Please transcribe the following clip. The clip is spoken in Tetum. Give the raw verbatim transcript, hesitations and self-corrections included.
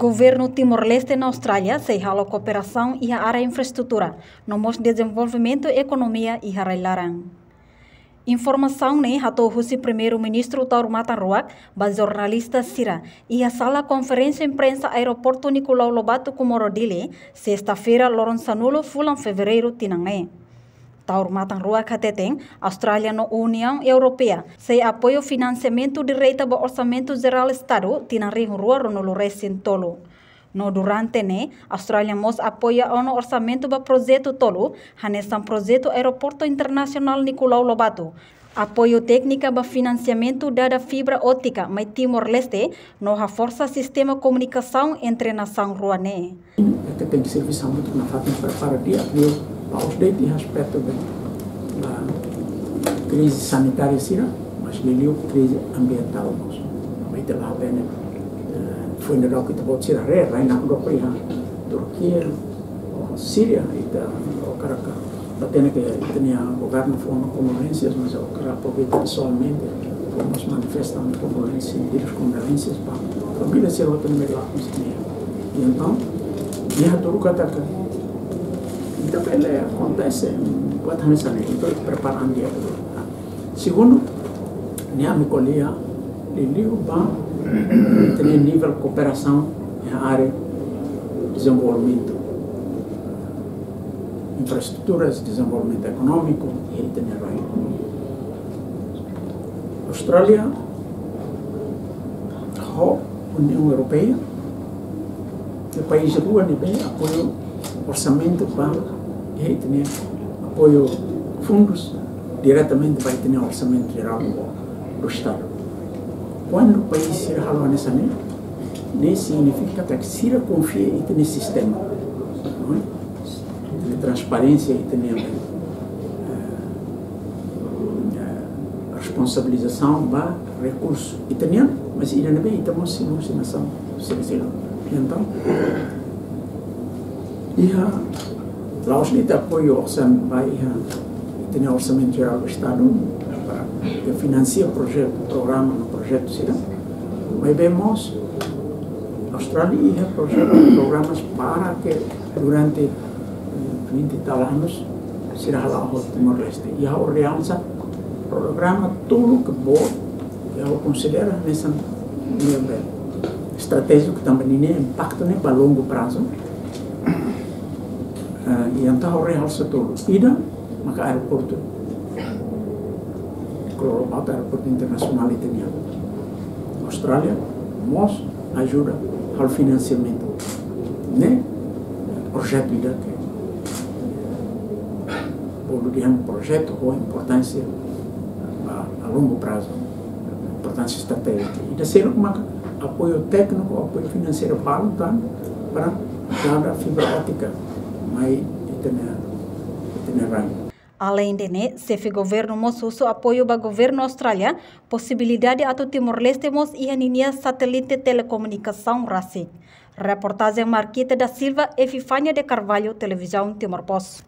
Governu Timor-Leste no Austrália sei halo kooperasaun iha área infraestrutura, no mós dezenvolvimentu ekonomia iha rai-laran. Informasaun ne'e hato'o husi Primeiru-Ministru Taur Matan Ruak ba jornalista sira iha sala konferénsia imprensa Aeroportu Nicolau Lobato Comoro Dili, sesta-feira, loron sanulu fulan Fevereiru tinan ne'e. Taur Matan Ruak hateten, Austrália no Uniaun Europeia sei apoiu finansiamentu direta ba Orsamentu Jerál Estadu tinan rihun rua ruanulu-resin-tolu. No durante ne'e, Austrália mós apoia ona orsamentu ba projetu tolu, hanesan projetu Aeroportu Internasionál Nicolau Lobato, apoiu téknika ba finansiamentu dada fibra ótika mai Timor-Leste, no haforsa sistema komunikasaun entre nasaun rua ne'e. Ita tenke servisu hamutuk nafatin para, para dia a dia ba os de'it iha aspetu de, ah, krize sanitária sira, mas liuliu krize ambientál mós. Maibé ita la hatene, eh, foin dadauk ita-boot sira haree, rai nakdoko iha Turkia, ou Síria, ita, ou karaka, hatene ke ita-nia governu fó ona kondolensas, mas ha'u hakarak aproveita pesoalmente, ha'u mós manifesta ona kondolénsia, sentidu kondolénsias ba família sira hotu ne'ebé la konsege. I entaun, nia hatudu katak, ita bele akontese buat hanesan ne'e, ita prepara an dia dulu. Segundu, nia ami ko'alia liuliu ba ita-nia nivel kooperasaun iha área dezenvolvimentu, infraestruturas, dezenvolvimentu ekonómiku, iha ita-nia rai. Austrália ho Uniaun Europeia, i país rua ne'ebé apoiu orsamentu ba, eh, ita-nia apoiu fundus diretamente ba ita-nia Orsamentu Jerál do Estadu. Kuandu país sira halo hanesan ne'e, ne'e signifika katak sira konfia ita-nia sistema, não é? Ita-nia transparénsia, ita-nia, eh, eh, responsabilizasaun ba rekursu ita-nian, mas ida ne'ebé ita mós simu husi nasaun sira seluk. Entaun, iha la'ós de'it apoiu osan ba iha ita-nia Orsamentu Jerál do Estadu para ke finansia projetu, programa no projetu sira. Maibé mós Austrália iha projetu, programas para ke durante, eh, vinte e tal anos sira hala'o Timor-Leste. I ha'u realsa programa tolu ke boot, ke ha'u konsidera hanesan, eh, estratéjiku tanba ninia impaktu ne'e ba longu prazu. Eh, i entaun ha'u realsa tolu. Ida maka aeroportu, Nicolau Lobato, aeroportu internasionál ita-nian. Austrália mós ajuda halo finansiamentu ne'e, projetu ida ke bolu dehan projetu ho importánsia a, a longu prazu, importánsia estratéjika. Ida seluk maka apoiu tékniku, apoiu finanseiru balu tan para dada fibra ótika mai ita-nia, ita-nia rai. Aleinde ne'e, xefe governu mós husu apoiu ba governu Austrália, posibilidade atu Timor-Leste mós iha ninia satélite telekomunikasaun rasik. Reportajen Marquita da Silva, Epifania de Carvalho, Televizaun Timor Post.